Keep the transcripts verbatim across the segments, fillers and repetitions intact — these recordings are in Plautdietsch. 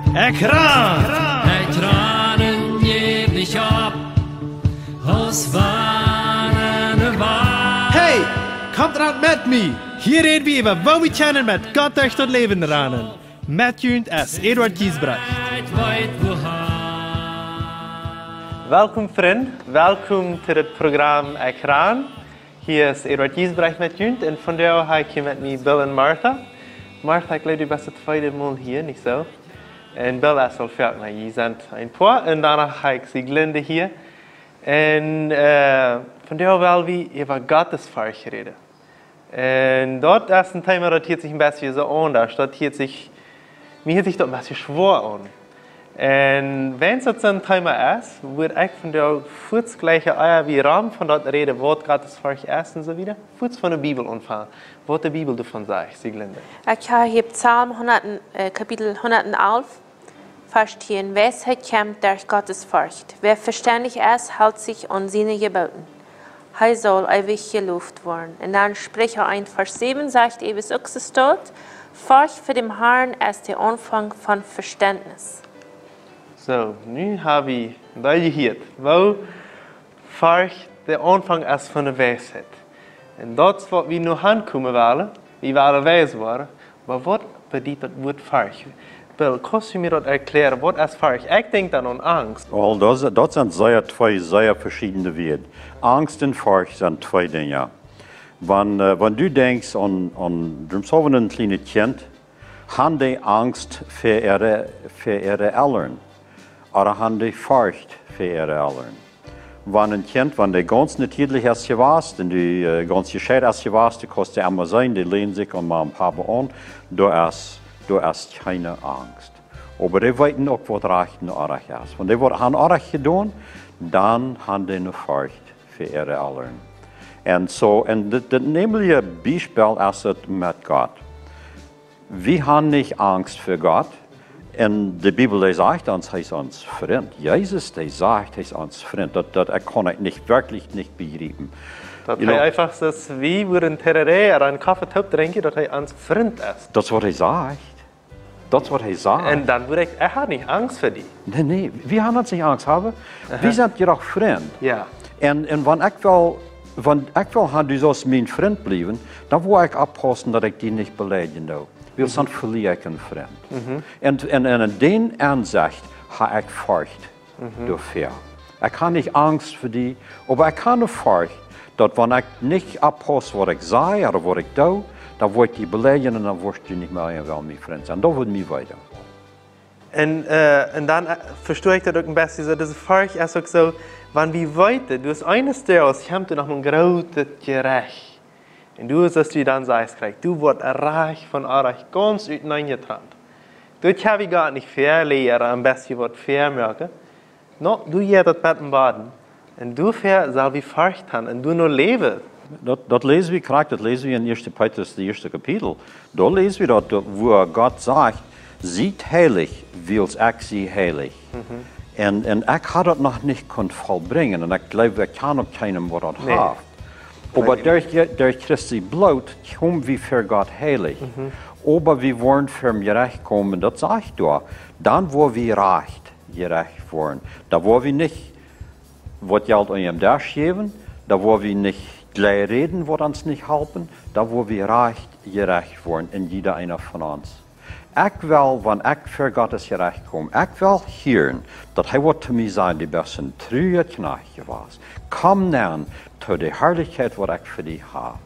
Ekj ran! Ekj ran un jeff nich opp, aus wann ne Wal. Hey, komt ran met mie! Hia räd wie äwa, woo wie kjennen met Gott derch daut Läwen ranen. Met junt es Eduard Giesbrecht. Ekj weet wua. Welkom, Frind. Welkom to daut Program Ekj ran. Hia es Eduard Giesbrecht met junt un vondoag hab ekj hia met mie Bill un Martha. Martha, ekj jleew, du best daut tweede Mol hia, nich soo? Un Bill es aul foaken, jie sent een Poa. Un doano hab ekj Sieglinde hia. Un, äh, vondoag well wie äwa Gottesforcht räden. Un daut es een Thema, daut hieet sikj een bät soo aundasch. Daut hieet sikj, mie hieet sikj daut een bät schwoa aun. Un wan daut soon Thema es, wudd ekj vondoag fuaz jlikj, ea wie rom von daut räden, waut Gottesforcht es un soo wieda, fuaz von de Bibel aunfangen. Waut de Bibel doavon sajcht, Sieglinde. Ekj hab hia Psalm hundat, äh, Kapitel hundatalf, Varsch tieen: Weisheit kjemt derch Gottesforcht. Wer verständig es, hält sich an siene Geboten. Hee saul eewich jeloft woaren. Un dan Spricha eent Varsch säwen sajcht, äwent uk soo stolt: Forcht fa däm Harn es de Aunfank von Veständnis. Soo, nu hab wie daut jehieet, woo Forcht de Aunfank es von de Weisheit. Un daut es waut wie nu aunkomen wellen. Wie wellen weis woaren. Oba waut bediet daut Wuat Forcht? Bill, kaust du mie daut erkjläaren? Waut es Forcht? Ekj denkj dan aun Angst. Well, daut, daut sent sea, twee sea veschiedne Wieed. Angst un Forcht sent twee Dinja. Wan, äh, wan du denkjst aun, aun, drumsowent een kjlienet Kjint, han dee Angst fa äare, fa äare Elren? Ooda han dee Forcht fa äare Elren? Wan een Kjint, wan dee gaunz natieelich es jewast un dee, äh, gaunz jescheit es jewast, du kaust dee emma seenen, dee lehnen sikj aun Mama un Papa aun, doa es, doa es kjeene Angst. Oba dee weeten uk, waut rajcht un orrajcht es. Wan dee waut han orrajcht jedonen, dan han dee eene Forcht fa äare Elren. Un soo, un dit, dit nämlije Biespel es et met Gott. Wie han nich Angst fa Gott. Un de Bibel, dee sajcht ons, hee es ons Frint. Jesus, dee sajcht, hee es ons Frint. Daut, daut, ekj kaun et nich, werkjlich nich bejriepen. Daut hee eefach soo es, wie wudden Tereré ooda een Koffe toop drinkjen, daut hee ons Frint es. Daut es waut hee sajcht. Daut es waut hee sajcht. Un dan wudd ekj, ekj hab nich Angst fa die. Nä, nä, wie han ons nich Angst, hab wie? Aha. Wie sent je doch Frind. Jo. Un, un wan ekj well, wan ekj well han, du saust mien Frint bliewen, dan woa ekj oppaussen, daut ekj die nich beleidjen doo. Wiels dan velia ekj een Frint. Mhm. Un, un, un en dän Aunsecht hab ekj Forcht doafäa. Ekj hab nich Angst fa die, oba ekj hab eene Forcht, daut wan ekj nich opppauss, waut ekj saj ooda waut ekj doo, dan woa ekj die beleidjen un dan woascht du nich mea, well mien Frint sennen. Daut wudd mie weeten. Un, äh, un dan, äh, vesto ekj daut uk een bät soo, dise Forcht es uk soo, wan wie weeten, du, eenes Doages kjemt doa noch een grootet Jerecht. Un du, soo aus du dan sajchst, kjrichst du waut Rajcht von Orrajcht gaunz uteneen jetrant. Daut hab ekj goanich väa, leeja een bät waut väamoaken. No, du, jo, daut met een Boden. Un doafäa sell wie Forcht han un doano läwen. Daut, daut läs wie krakjt, daut läs wie en Ieeschte Petrus, daut ieeschte Kapitel. Doa läs wie daut, daut, wua Gott sajcht: Siet heilich, wiels ekj sie heilich. Mhm. Un, un ekj hab daut noch nich kunt vollbrinjen. Un ekj jleew, ekj kjan uk kjeenem, waut daut haft. Oba derch, derch Christi Bloot komen wie ver Gott heilich. Mhm. Oba wie woaren ver Jerecht komen, daut sajcht doa, dan woa wie rajcht jerecht woaren. Dan woa wie nich waut Jelt unja däm Desch jäwen, dan woa wie nich jlikj räden, waut ons nich halpen, dan woa wie rajcht jerecht woaren en jieda eena von ons. Ekj well, wan ekj ver Gottes Jerecht kom, ekj well hieren, daut hee woat to mie sajen: Du best een trua Kjnajcht jewast. Komm nenn to de Harlichkjeit, waut ekj fa die hab.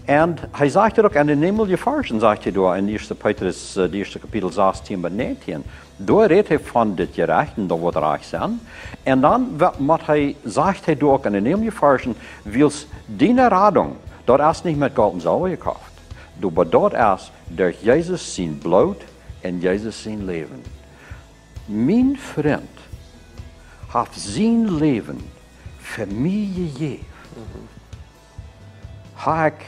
Un hee sajcht daut uk en de nämlije Varschen, sajcht hee doa en Ieeschte Petrus, äh, daut ieeschte Kapitel, sastieen bat näajentieen. Doa rät hee von dit Jerecht un daut woat rajcht sennen. Un dan wa-, waut hee, sajcht hee doa uk en de nämlije Varschen: Wiels diene Radunk, daut es nich met Golt un Selwa jekoft. Oba daut es derch Jesus sien Bloot un Jesus sien Läwen. Mien Frint haft sien Läwen fa mie jejäft. Mhm. Hab ekj,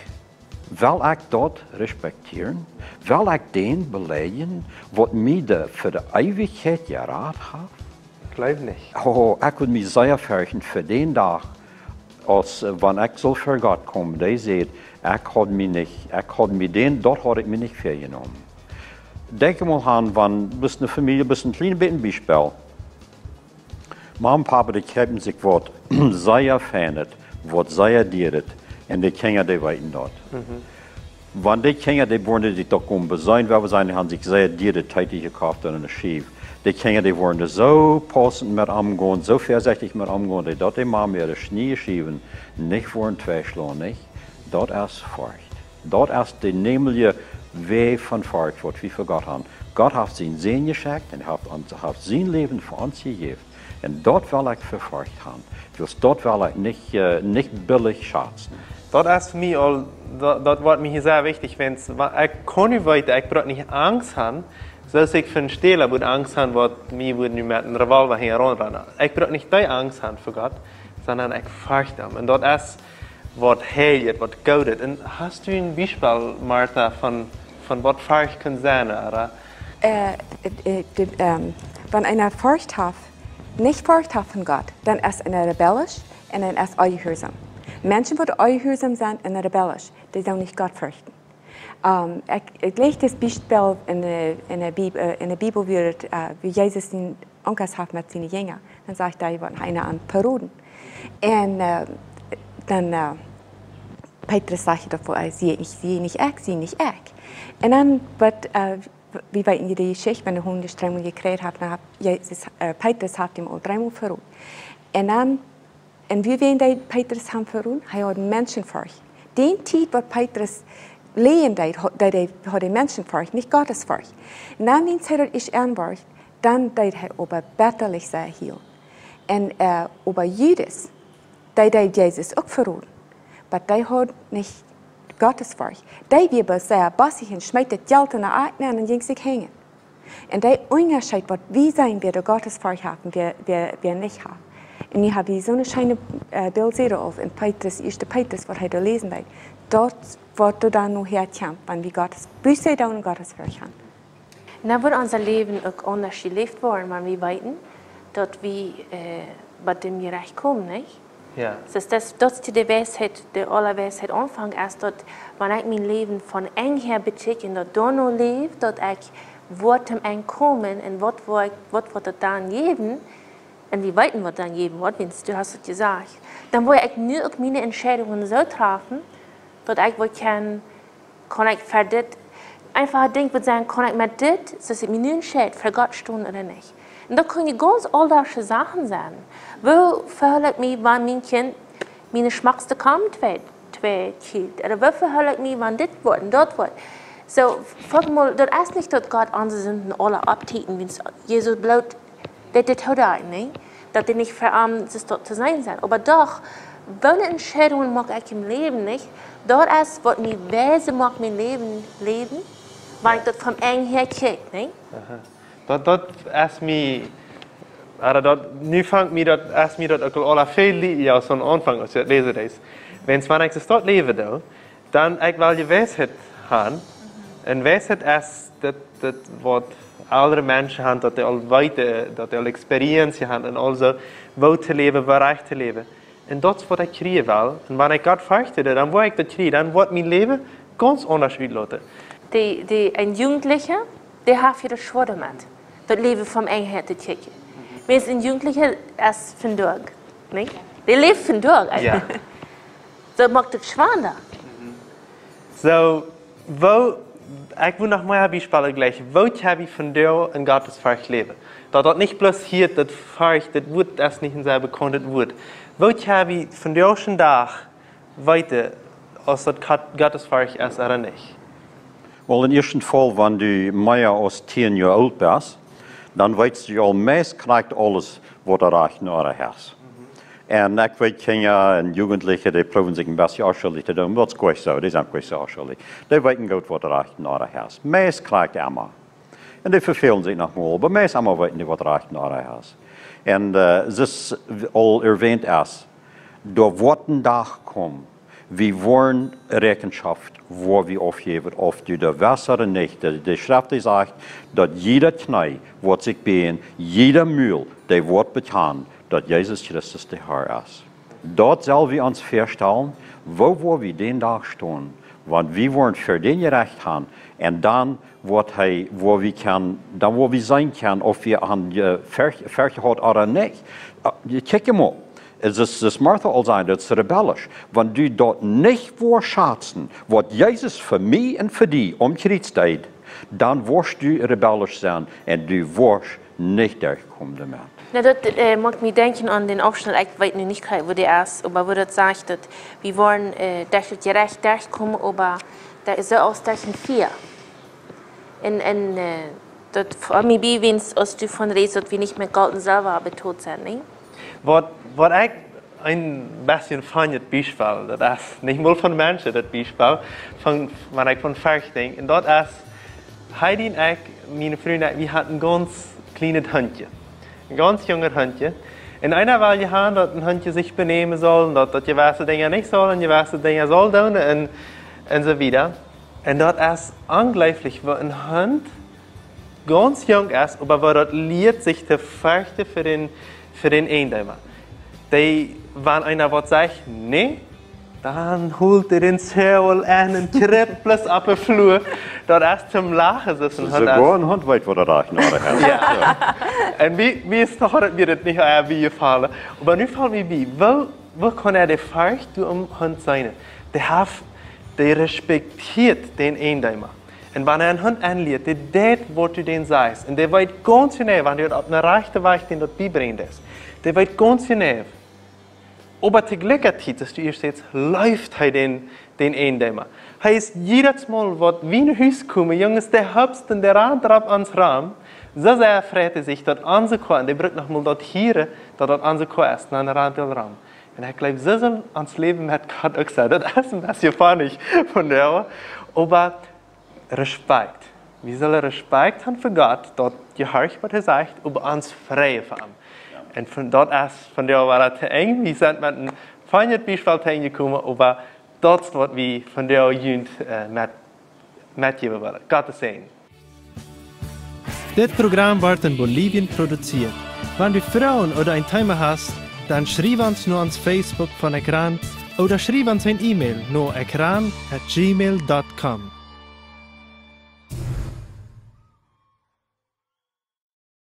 well ekj daut respektieren? Well ekj dän beleidjen, waut mie de, fa de Eewichkjeit jerat haft? Jleew nich. Oh, ekj wudd mie sea ferchten fa dän Dach, aus, äh, wan ekj saul ver Gott komen, dee sajcht: Ekj haud mie nich, ekj haud mie dän, daut haud ekj mie nich väajenomen. Denkj mol aun, wan, best ne Famielje, best een kjlien bät Biespel. Mama un Papa, dee kjeepen sikj waut sea Fienet, waut sea Dieret, un de Kjinja, dee weeten daut. Wan de Kjinja, dee woaren sikj daut gonen beseenen, well wie sajen, dee haben sikj sea Dieret Tiet jekoft un eene Schiew. De Kjinja, dee woaren soo paussent met omgonen, soo väasechtich met omgonen, daut dee Mama äare Kjnee Schiewen nich woaren tweischlonen, nich? Daut es Forcht. Daut es de nämliche Wajch von Forcht, waut wie fa Gott haben. Gott haft sienen Sän jeschekjt un haft ons, haft sien Läwen fa ons jejäft. Un daut well ekj fa Forcht haben. Wiels daut well ekj nich, äh, nich billich schazen. Daut es fa mie aul, daut, daut woat mie hia sea wichtich, wiels, wa-, ekj kaun nu weeten, ekj bruk nich Angst haben, soo aus ekj fa een Stäla wudd Angst haben, waut mie wudd nu met een Revolver hinjaraun rannen. Ekj bruk nich dee Angst haben fa Gott, sonda ekj forcht am. Un daut es waut heiljet, waut goodet. Un hast du een Biespel, Martha, von, von waut Forcht kaun sennen, ooda? Äh, äh, äh, de, ähm, wan eena Forcht haft, nich Forcht haft von Gott, dan es eena rebellisch un dan es onjehuarsom. Menschen, waut onjehuarsom sent un rebellisch, dee sellen nich Gott forchten. Ähm, ekj, ekj läs dit Biespel en de, en de Bib-, äh, en de Bibel, woo daut, äh, woo Jesus sien Omgang haft met siene Jinja. Dan sajcht hee, waut eena am veroden. Un, äh, dan, äh, Petrus sajcht daut, äh, sie nich, sie nich ekj, sie nich ekj. Un dan woat, äh, wie weeten de Jeschicht, wan de Hunt de Stremel jekjräajen haft, dan haft Jesus, äh, Petrus haft am aul dreemol veroden. Un dan, un woo wia daut Petrus am veroden? Hee haud Menschenforcht. Dee Tiet, waut Petrus läwen deed, ha-, deed hee, haud hee Menschenforcht, nich Gottesforcht. Un dan, wan hee daut ieescht enwoat, dan deed hee oba bitterlich sea hielen. Un, äh, oba Judas, dee deed Jesus uk veroden. Oba dee haud nich Gottesforcht. Dee wia bloos sea bossich un schmeet daut Jelt en de Akj nenn un jinkj sikj henjen. Un dee Unjascheet, waut wie seenen, wäa de Gottesforcht haft un wäa, wäa, wäa nich haft. Un nu hab wie soone scheene, äh, Bilt seenen aul en Petrus, ieeschte Petrus, waut hee doa läsen deed. Daut, waut doa dan nohäa kjemt, wan wie Gottes Buße doonen un Gottesforcht haben. Dan woat ons Läwen uk aundasch jeläft woaren, wan wie weeten, daut wie, äh, bie däm Jerecht komen, nich? Jo. Daut, daut, daut es de Weisheit, de aule Weisheit Aunfank es daut, wan ekj mien Läwen von enj häa bekjikj un daut doano läw, daut ekj woa toom Enj komen un waut woa ekj, waut woat daut dan jäwen, un wie weeten, waut dan jäwen woat, wiels du hast daut jesajcht, dan woa ekj nu uk miene Entscheidungen soo träfen, daut ekj woa kjennen, kaun ekj fa dit, eenfach een Dinkj woat sennen, kaun ekj met dit, soo aus ekj mie nu entscheid, fa Gott stonen ooda nich. Un daut kjennen gaunz auldachsche Sachen sennen. Woo veheel ekj mie, wan mien Kjint miene schmockste Kamm twei, twei kjricht? Ooda woo veheel ekj mie, wan dit woat un daut woat? Soo, foaken mol, daut es nich daut Gott onse Sinden aula opptieten, wiels Jesus Bloot, daut, daut haud hee nich, daut dee nich fa am soo daut to seenen sent. Oba doch, woone Entscheidungen moak ekj em Läwen, nich? Daut es, waut mie weise moakt, mien Läwen läwen, wan ekj daut von enj häa kjikj, nich? Aha. Daut, daut es mie, ooda daut, nu fangt mie daut, es mie daut uk aul aula väl lichtja aus aum Aunfank, aus ekj daut läsen deed. Wiels, wan ekj soo daut läwen doo, dan ekj well je Weisheit haben. Un Weisheit es daut, daut waut oolre Menschen haben, daut dee aul weeten, daut dee aul Experience haben un aulsoo, woo to läwen, woo rajcht to läwen. Un daut es waut ekj kjrieen well. Un wan ekj Gott forcht, dan woa ekj daut kjrieen, dan woat mien Läwen gaunz aundasch utloten. Dee, dee, een Jugendlicha, dee haft hia daut schwoa doamet, daut Läwen von enj häa to kjikjen. Wiels een Jugendlicha es vondoag, nich? Dee läft vondoag, jo. Daut moakt daut schwanda. Soo, woo, ekj well noch mea Biespels jlikj, woo kjenn wie vondoag en Gottes Forcht läwen? Daut daut nich bloos hia daut Forcht, daut Wuat es nich een sea bekauntet Wuat. Woo kjenn wie vondoag dän Dach weeten, aus daut Gott-, Gottes Forcht es ooda nich? Well, em ieeschten Faul, wan du mea aus tieen Joa oolt best, dan weetst du aul meist krakjt aules, waut rajcht un orrajcht es. Un ekj weet, Kjinja un Jugendliche, dee proowen sikj een bät onschuldich to doonen, daut es goanich soo, dee sent goanich soo onschuldich. Dee weeten goot, waut rajcht un orrajcht es. Meist krakjt emma. Un dee vefälen sikj noch mol, oba meist emma weeten dee, waut rajcht un orrajcht es. Un, äh, soo aus aul erwähnt es, doa woat een Dach komen, wie woaren Räakjenschoft, woa wie aufjäwen, auf du daut west ooda nich. De, de Schreft, dee sajcht, daut jieda Kjnee woat sikj bäjen, jieda Mul, dee woat bekjanen, daut Jesus Christus de Herr es. Daut sell wie ons väastalen, woo woa wie dän Dach stonen, Wan wie woaren fa dän jerecht han, un dan woat hee, woa wie kjennen, dan woa wie seenen kjennen, auf wie aun je-, ver-, verjehoolt ooda nich. Äh, kjikj mol, daut es, daut Martha aul säd, daut es rebellisch. Wan du daut nich woascht schazen, waut Jesus fa mie un fa die aum Kjriez deed, dan woascht du rebellisch sennen un du woascht nich derchkomen doamet. Na, daut, äh, moakt mie denkjen aun dän Aufschnett, ekj weet nu nich krakjt, woo dee es, oba woo daut sajcht, daut wie woaren, äh, derch daut Jerecht derchkomen, oba daut es soo aus derch een Fia. Un, un, äh, daut fa mie bie, wiels aus du von rätst, daut wie nich met Golt un Selwa betolt sent, nä? Waut, waut ekj een bät funny Biespel, daut es nich mol von Menschen, daut Biespel, von, wan ekj von Furcht denkj. Un daut es, Heidi un ekj, miene Fru un ekj, wie hauden een gaunz kjlienet Huntje. Een gaunz junget Huntje. Un eena wull je han, daut een Huntje sikj benämen saul, un daut, daut jewesse Dinja nich saul, un jewesse Dinja saul doonen, un, un soo wieda. Un daut es onjleeflich, woo een Hunt gaunz junk es, oba woo daut lieet sikj to ferchten fa dän, fa dän Eejendeema. Dee, wan eena waut sajcht, nä, dan holt hee dän Zäajel aun un kjriept bloos opp de Flua. Daut es toom Lachen, soo aus een Hunt es. Soogoa een Hunt weet, waut hee doa nodich haft. Jo. Jo. Un wie, wie es doch, daut mie daut nich, äh, bie jefaulen. Oba nu felt mie bie, woo, woo kaun hee de Furcht doa aum Hunt seenen? Dee haft, dee respektieet dän Eejendeema. Un wan hee een Hunt aunlieet, dee deit, waut du dän sajchst. Un dee weet gaunz jeneiw, wan du opp een rajchten Wajch dän daut biebrinjen deist. Dee weet gaunz jeneiw. Oba to jlikje Tiet, aus du ieescht sajchst, leeft hee dän, dän Eejendeema. Hee es jiedet Mol, waut wie no Hus komen, Junges, dee hupst un dee rant doa opp ons rom. Soo sea freit hee sikj, daut onse Koa, un dee brukt noch mol daut hieren, daut daut onse Koa es, dan rant hee rom. Un ekj jleew, soo saul ons Läwen met Gott uk sennen. Daut es een bät funny vondoag, oba Respekt. Wie sellen Respekt haben fa Gott, daut jehorcht, waut hee sajcht, oba ons freien fa am. Jo. Un von, daut es vondoag wada to Enj. Wie sent met een funny Biespel to Enj jekomen, oba daut es, waut wie vondoag junt, äh, met, metjäwen wellen. Gottes Säajen. Dit Program woat en Bolivien produzieet. Wan du Froagen ooda een Thema hast, dan schriew ons no ons Facebook von Ekran ooda schriew ons een E-Mail no ekran at gmail dot com.